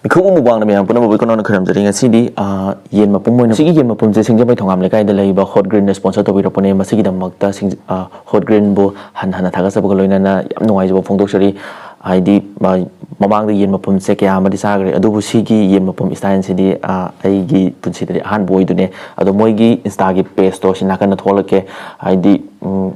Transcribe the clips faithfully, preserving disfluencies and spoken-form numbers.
ꯈꯨꯕꯨꯝ ꯃꯨꯛꯕꯥꯡꯗ ꯃꯌꯥꯝ ꯄꯨꯝꯅꯃꯛꯄꯨ ꯀꯣꯅꯣꯅ ꯈꯣꯏꯔꯝꯖꯔꯤ꯫ ꯉꯁꯤꯗꯤ, ꯑ, ꯌꯦꯟ ꯃꯄꯨꯝ ꯑꯣꯏꯅ, ꯁꯤꯒꯤ ꯌꯦꯟ ꯃꯄꯨꯝꯁꯦ ꯁꯤꯡꯖꯃꯩ ꯊꯣꯉꯥꯝ ꯂꯩꯀꯥꯏꯗ ꯂꯩꯕ ꯍꯣꯠ ꯒ꯭ꯔꯤꯟꯅ sponsor ꯇꯧꯕꯤꯔꯛꯄꯅꯦ꯫ ꯃꯁꯤꯒꯤꯗꯃꯛꯇ ꯁꯤꯡ-, ꯑ, ꯍꯣꯠ ꯒ꯭ꯔꯤꯟꯕꯨ ꯍꯟꯅ ꯍꯟꯅ ꯊꯥꯒꯠꯆꯕꯒ ꯂꯣꯏꯅꯅ ꯌꯥꯝ ꯅꯨꯡꯉꯥꯏꯖꯕ ꯐꯣꯡꯗꯣꯛꯆꯔꯤ꯫ ꯍꯥꯏꯗꯤ, ꯃ-, ꯃꯃꯥꯡꯗ ꯌꯦꯟ ꯃꯄꯨꯝꯁꯦ ꯀꯌꯥ ꯑꯃꯗꯤ ꯆꯥꯈ꯭ꯔꯦ, ꯑꯗꯨꯕꯨ ꯁꯤꯒꯤ ꯌꯦꯟ ꯃꯄꯨꯝ styleꯁꯤꯗꯤ, ꯑ, ꯑꯩꯒꯤ ꯄꯨꯟꯁꯤꯗꯗꯤ ꯑꯍꯥꯟꯕ ꯑꯣꯏꯗꯣꯏꯅꯦ꯫ ꯑꯗꯣ ꯃꯣꯏꯒꯤ Instaꯒꯤ pageꯇꯣ ꯁꯤ ꯅꯥꯀꯟꯗ ꯊꯣꯛꯂꯛꯀꯦ꯫ ꯍꯥꯏꯗꯤ, ꯎꯝ,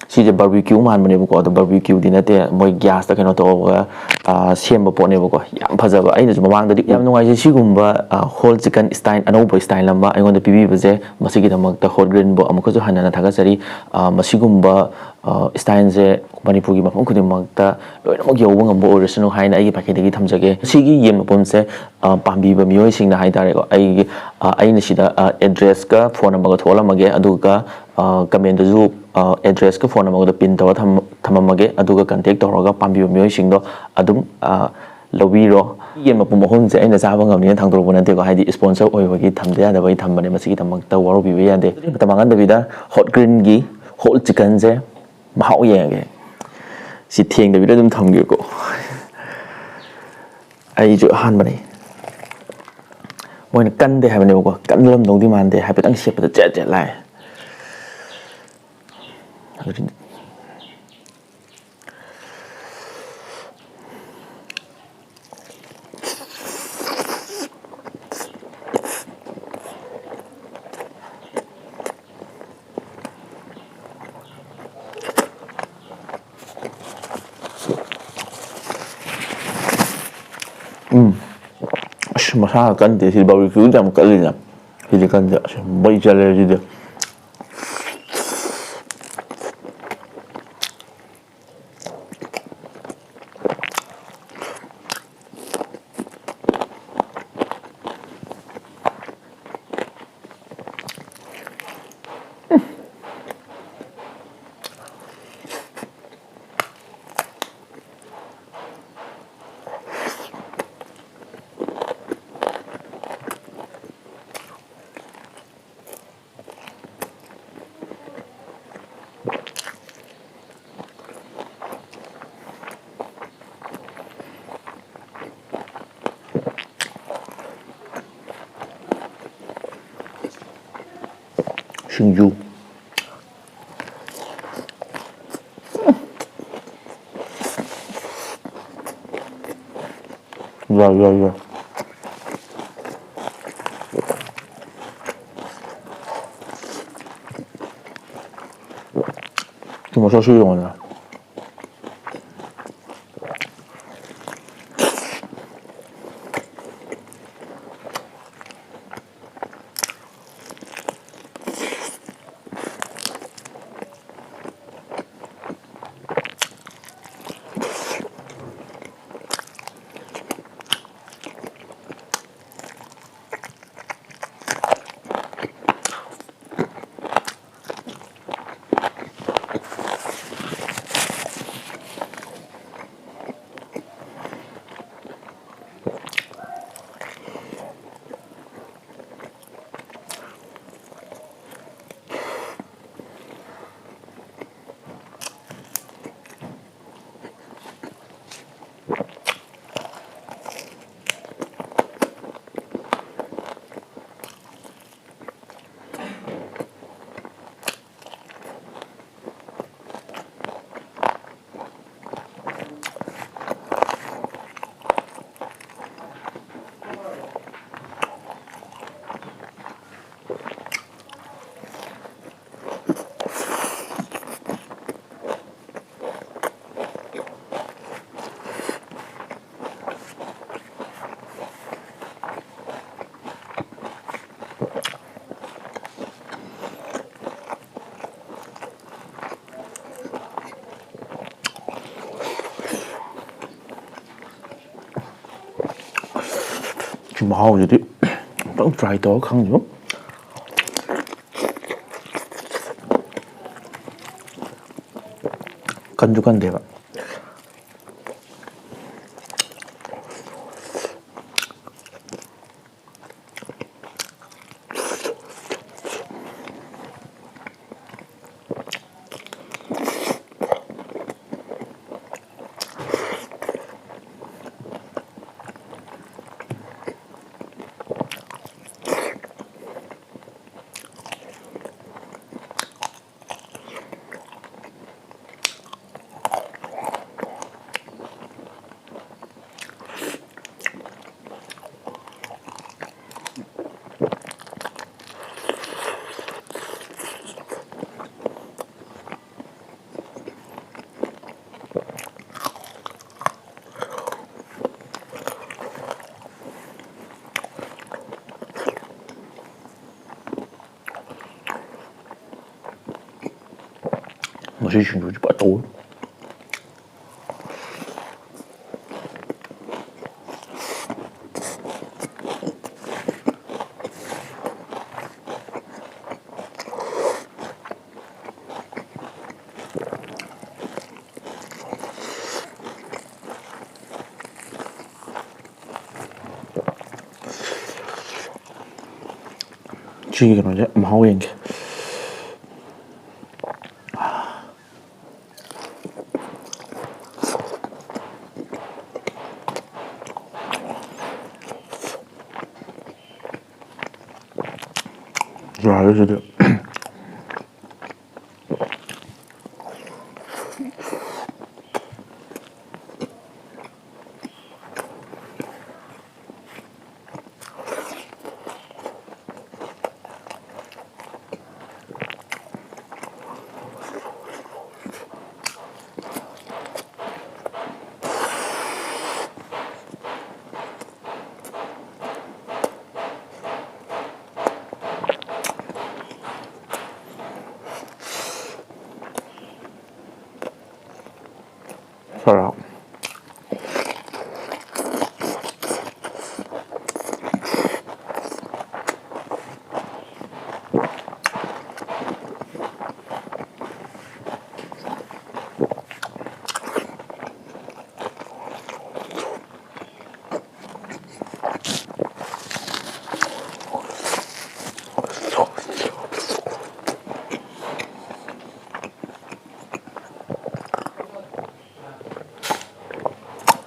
ꯁꯤꯁꯦ barbecue ꯃꯥꯟꯕꯅꯦꯕꯀꯣ, ꯑꯗꯣ barbecueꯗꯤ ꯅꯠꯇꯦ, ꯃꯣꯏ gasꯇ ꯀꯩꯅꯣ ꯇꯧꯔꯒ, ꯑ, ꯁꯦꯝꯕ ꯄꯣꯠꯅꯦꯕꯀꯣ꯫ ꯌꯥꯝ ꯐꯖꯕ, ꯑꯩꯅꯁꯨ ꯃꯃꯥꯡꯗꯗꯤ ꯌꯥꯝ ꯅꯨꯡꯉꯥꯏꯖꯩ ꯁꯤꯒꯨꯝꯕ, ꯑ, whole chicken style, ꯑꯅꯧꯕ style ꯑꯃ ꯑꯩꯉꯣꯟꯗ ꯄꯤꯕꯤꯕꯁꯦ꯫ ꯃꯁꯤꯒꯤꯗꯃꯛꯇ ꯍꯣꯠ ꯒ꯭ꯔꯤꯟꯕꯨ ꯑꯃꯨꯛꯀꯁꯨ ꯍꯟꯅ ꯍꯟꯅ ꯊꯥꯒꯠꯆꯔꯤ꯫ ꯑ, ꯃꯁꯤꯒꯨꯝꯕ, ꯑ, styleꯁꯦ ꯃꯅꯤꯄꯨꯔꯒꯤ ꯃꯐꯝ ꯈꯨꯗꯤꯡꯃꯛꯇ ꯂꯣꯏꯅꯃꯛ ꯌꯧꯕ ꯉꯝꯕ ꯑꯣꯏꯔꯁꯅꯨ ꯍꯥꯏꯅ ꯑꯩꯒꯤ ꯃꯥꯏꯀꯩꯗꯒꯤ ꯊꯝꯖꯒꯦ꯫ ꯁꯤꯒꯤ ꯌꯦꯟ ꯃꯄꯨꯝꯁꯦ, ꯑ, ꯄꯥꯝꯕꯤꯕ ꯃꯤꯑꯣꯏꯁꯤꯡꯅ ꯍꯥꯏꯇꯥꯔꯦꯀꯣ, ꯑꯩꯒꯤ, ꯑ, ꯑꯩꯅ ꯁꯤꯗ, ꯑ, addressꯀ phone numberꯒ ꯊꯣꯛꯍꯜꯂꯝꯃꯒꯦ, ꯑꯗꯨꯒ, ꯑ, commentꯗꯁꯨ, ꯑ, addressꯀ phone numberꯒꯗꯣ pin ꯇꯧꯔ ꯊꯝ-, ꯊꯝꯃꯝꯃꯒꯦ, ꯑꯗꯨꯒ contact ꯇꯧꯔꯒ ꯄꯥꯝꯕꯤꯕ ꯃꯤꯑꯣꯏꯁꯤꯡꯗꯣ ꯑꯗꯨꯝ, ꯑ, ꯂꯧꯕꯤꯔꯣ꯫ ꯌꯦꯟ ꯃꯄꯨꯝ ꯑꯍꯨꯝꯁꯦ ꯑꯩꯅ ꯆꯥꯕ ꯉꯝꯅꯤꯅ ꯊꯥꯡꯗꯣꯔꯛꯄ ꯅꯠꯇꯦꯀꯣ, ꯍꯥꯏꯗꯤ sponsor ꯑꯣꯏꯕꯒꯤ ꯊꯝꯗ ꯌꯥꯗꯕꯒꯤ ꯊꯝꯕꯅꯦ, ꯃꯁꯤꯒꯤꯗꯃꯛꯇ ꯋꯥꯔꯧꯕꯤꯕ ꯌꯥꯗꯦ꯫ ꯃꯇꯝ ꯃꯥꯡꯍꯟꯗꯕꯤꯗ ꯍꯣꯠ ꯒ꯭ꯔꯤꯟꯒꯤ whole chickenꯁꯦ ꯃꯍꯥꯎ ꯌꯦꯡꯉꯒꯦ꯫ ꯁꯤ ꯊꯦꯡꯗꯕꯤꯗ ꯑꯗꯨꯝ ꯊꯝꯒꯦꯀꯣ꯫ ꯑꯩꯁꯨ ꯑꯍꯥꯟꯕꯅꯤ꯫ ꯃꯣꯏꯅ ꯀꯟꯗꯦ ꯍꯥꯏꯕꯅꯦꯕꯀꯣ, ꯀꯟꯂꯝꯗꯧꯗꯤ ꯃꯥꯟꯗꯦ, ꯍꯥꯏꯐꯦꯠꯇꯪ ꯁꯦꯠꯄꯗ ꯆꯦꯠ ꯆꯦꯠ ꯂꯥꯛꯑꯦ꯫ ꯑꯗꯨꯗꯤ ꯎꯝ꯫ ꯑꯁ, ꯃꯁꯥꯒ ꯀꯟꯗꯦ꯫ ꯁꯤ barbecueꯗꯤ ꯌꯥꯝ ꯀꯜꯂꯤꯅ꯫ ꯁꯤꯗꯤ ꯀꯟꯗꯦ꯫ ꯑꯁ, ꯃꯩ ꯆꯠꯂꯦ ꯁꯤꯗꯤ꯫ ꯁꯤꯡꯖꯨ꯫ ꯌꯥꯏ, ꯌꯥꯏ, ꯌꯥꯏ꯫ ꯁꯤ ꯃꯁꯛꯁꯨ ꯌꯦꯡꯉꯣꯅꯦ꯫ ꯁꯤ ꯃꯍꯥꯎꯁꯤꯗꯤ ꯑꯝꯇꯪ try ꯇꯧꯔ ꯈꯪꯗꯦꯕꯣ꯫ ꯀꯟꯁꯨ ꯀꯟꯗꯦꯕ꯫ ꯉꯁꯤ ꯁꯤꯡꯖꯨꯁꯤ ꯐꯖ ꯇꯧꯋꯤ꯫ ꯁꯤꯒꯤ ꯀꯩꯅꯣꯁꯦ ꯃꯍꯥꯎ ꯌꯦꯡꯒꯦ꯫ ꯌꯥꯔꯦ ꯁꯤꯗꯤ꯫ ꯈꯔ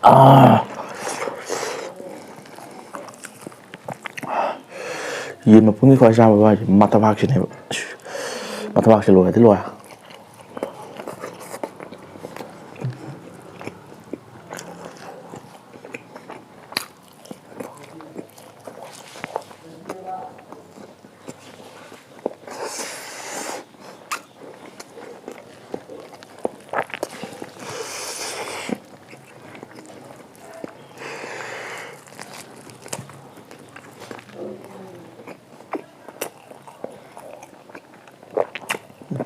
ꯑꯥ꯫ ꯌꯦꯟ ꯃꯄꯨꯝꯒꯤ ꯈ꯭ꯋꯥꯏ ꯆꯥꯕ ꯍꯥꯏꯁꯦ ꯃꯊꯕꯥꯛꯁꯤꯅꯦꯕ꯫ ꯃꯊꯕꯥꯛꯁꯤ ꯂꯣꯏꯔꯗꯤ ꯂꯣꯏꯔꯦ꯫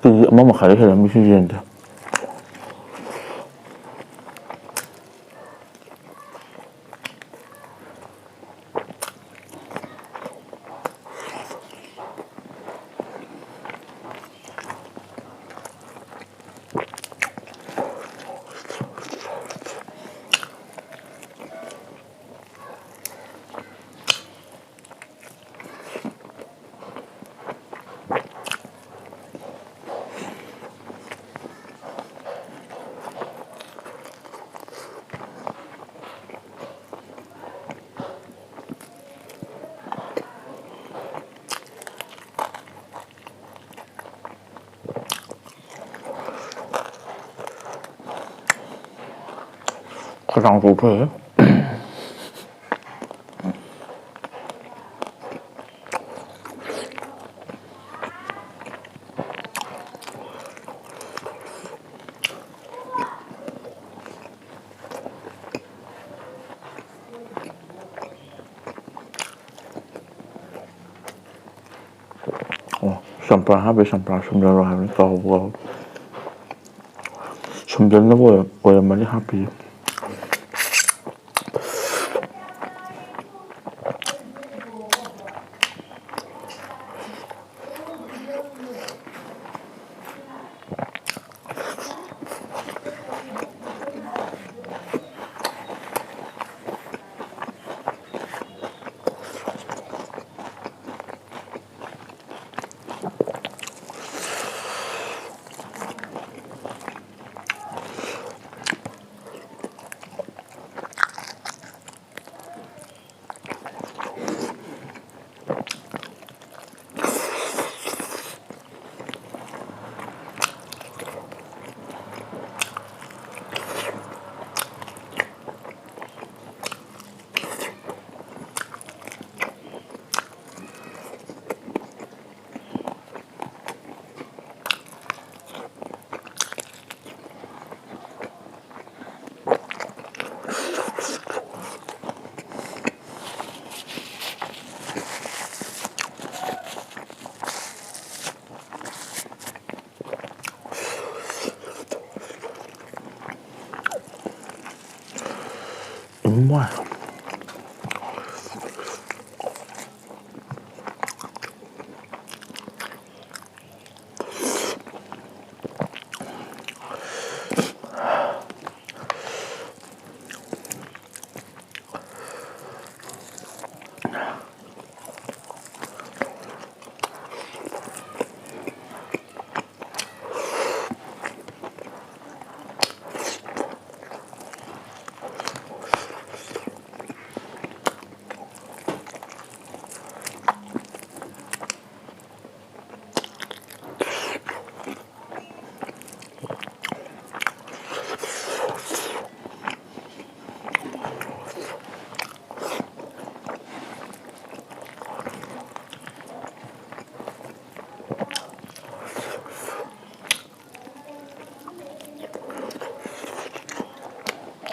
ꯀꯦ ꯖꯤ ꯑꯃ ꯃꯈꯥꯏꯗ ꯍꯦꯜꯂꯝꯅꯤ ꯁꯤ ꯌꯦꯟꯁꯦ꯫ ꯈꯗꯥꯡ ꯆꯣꯛꯊꯩꯍꯦ꯫ ꯑꯣ, ꯆꯝꯄ꯭ꯔꯥ ꯍꯥꯞꯄꯦ, ꯆꯝꯄ꯭ꯔꯥ ꯁꯨꯝꯖꯜꯂꯣ ꯍꯥꯏꯕꯅꯤ, ꯀꯥꯎꯕꯨ ꯀꯥꯎ꯫ ꯁꯨꯝꯖꯟꯅꯕ ꯑꯣꯏꯔ-, ꯑꯣꯏꯔꯝꯃꯅꯤ ꯍꯥꯞꯄꯤꯁꯦ꯫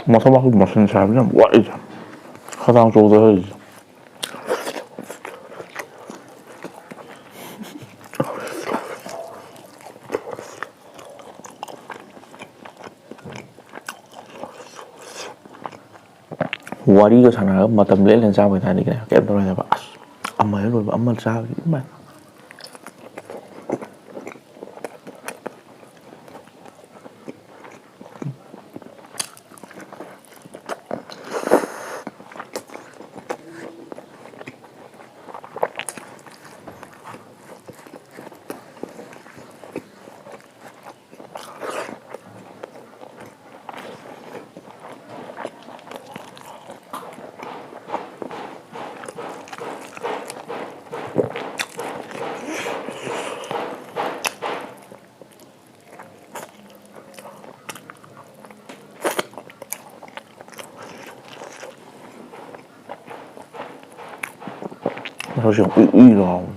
ꯃꯊꯛ ꯃꯈꯨꯝ ꯃꯁꯤꯟ ꯁꯥꯕꯁꯦ ꯌꯥꯝ ꯋꯥꯠꯂꯤꯁꯦ꯫ ꯈꯗꯥꯡ ꯆꯣꯛꯊꯔꯤꯁꯦ꯫ ꯋꯥꯔꯤꯒ ꯁꯥꯟꯅꯔꯒ ꯃꯇꯝ ꯂꯦꯟ ꯂꯦꯟ ꯆꯥꯕ ꯍꯥꯏꯇꯥꯔꯗꯤ ꯀꯩꯅꯣ ꯀꯩꯝ ꯇꯧꯔꯣꯏꯗꯕ꯫ ꯑꯁ, ꯑꯃ ꯍꯦꯛ ꯂꯣꯏꯕ ꯑꯃ ꯆꯥꯕꯗꯤ ꯏꯃꯥꯏ꯫ ꯃꯁꯛꯁꯦ ꯌꯥꯝ ꯎꯏ ꯎꯏ ꯂꯥꯎꯋꯦ꯫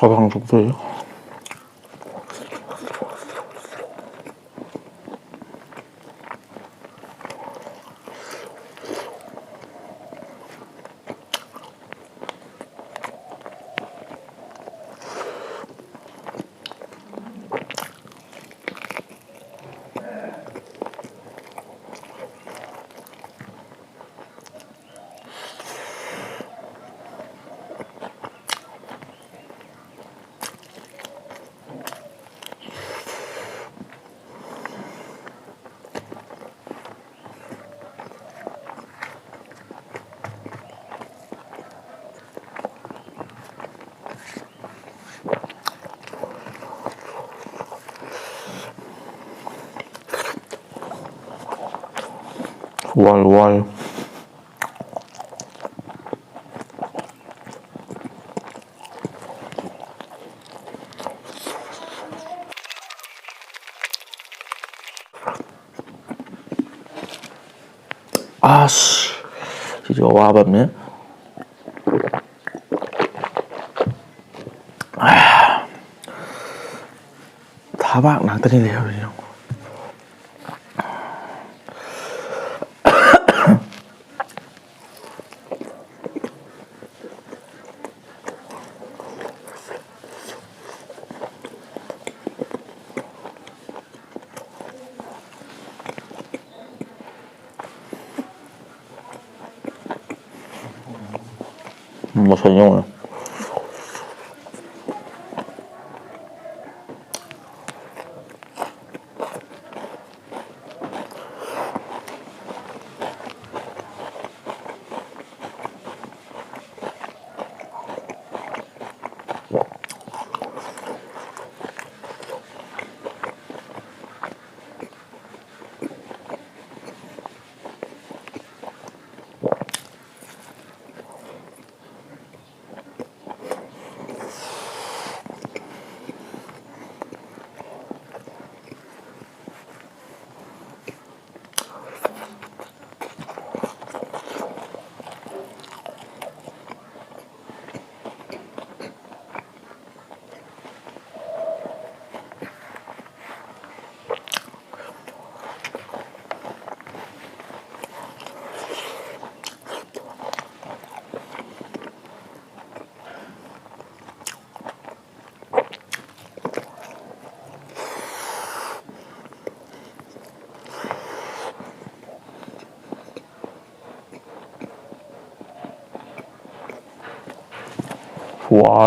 ꯑꯋꯥꯡ ꯊꯣꯛꯇꯣꯏ꯫ ꯋꯥꯏ ꯋꯥꯏ꯫ ꯑꯁ, ꯁꯤꯁꯨ ꯑꯋꯥꯕ ꯑꯃꯅꯦ꯫ ꯊꯕꯥꯛ ꯉꯥꯛꯇꯅꯤ ꯂꯩꯍꯧꯔꯤꯁꯦ ꯌꯦꯡꯉꯣ꯫ ꯃꯁꯛ ꯌꯦꯡꯉꯨꯅꯦ꯫ ꯋꯥ꯫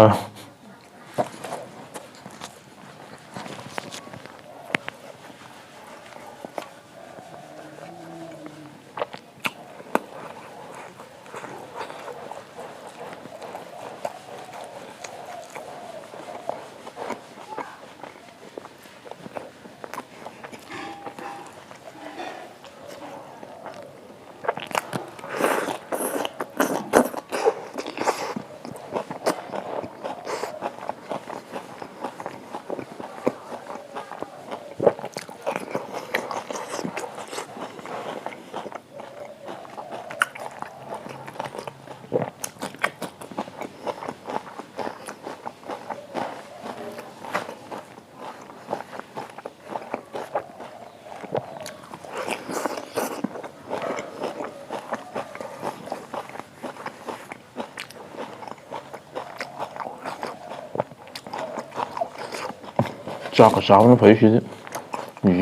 ꯆꯥꯛꯀ ꯆꯥꯕꯅ ꯐꯩ ꯁꯤꯗꯤ꯫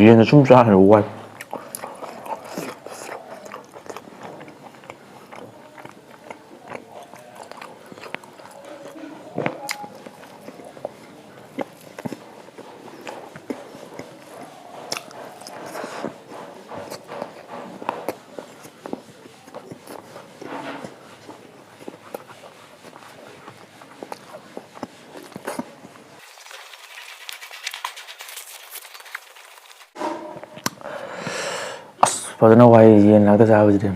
ꯌꯦꯟꯅ ꯁꯨꯝ ꯆꯥ ꯍꯦꯟꯅ ꯋꯥꯏ꯫ ꯑꯁ, ꯐꯖꯅ ꯋꯥꯏ ꯌꯦꯟ ꯉꯥꯛꯇ ꯆꯥꯕꯁꯤꯗꯤ꯫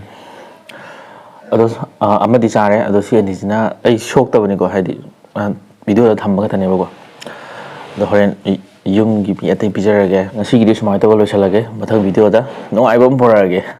ꯑꯗꯣ, ꯑ, ꯑꯃꯗꯤ ꯆꯥꯔꯦ꯫ ꯑꯗꯣ ꯁꯤ ꯑꯅꯤꯁꯤꯅ ꯑꯩ ꯁꯣꯛꯇꯕꯅꯤꯀꯣ, ꯍꯥꯏꯗꯤ, ꯑ, ꯚꯤꯗꯤꯑꯣꯗ ꯊꯝꯕ ꯈꯛꯇꯅꯦꯕꯀꯣ꯫ ꯑꯗꯣ ꯍꯣꯔꯦꯟ ꯌꯨꯝꯒꯤ ꯃꯤ ꯑꯇꯩ ꯄꯤꯖꯔꯒꯦ꯫ ꯉꯁꯤꯒꯤꯗꯤ ꯁꯨꯃꯥꯏꯅ ꯇꯧꯔꯒ ꯂꯣꯏꯁꯤꯜꯂꯒꯦ꯫ ꯃꯊꯪ ꯚꯤꯗꯤꯑꯣꯗ ꯅꯨꯡꯉꯥꯏꯕ ꯑꯃ ꯄꯨꯔꯛꯑꯒꯦ꯫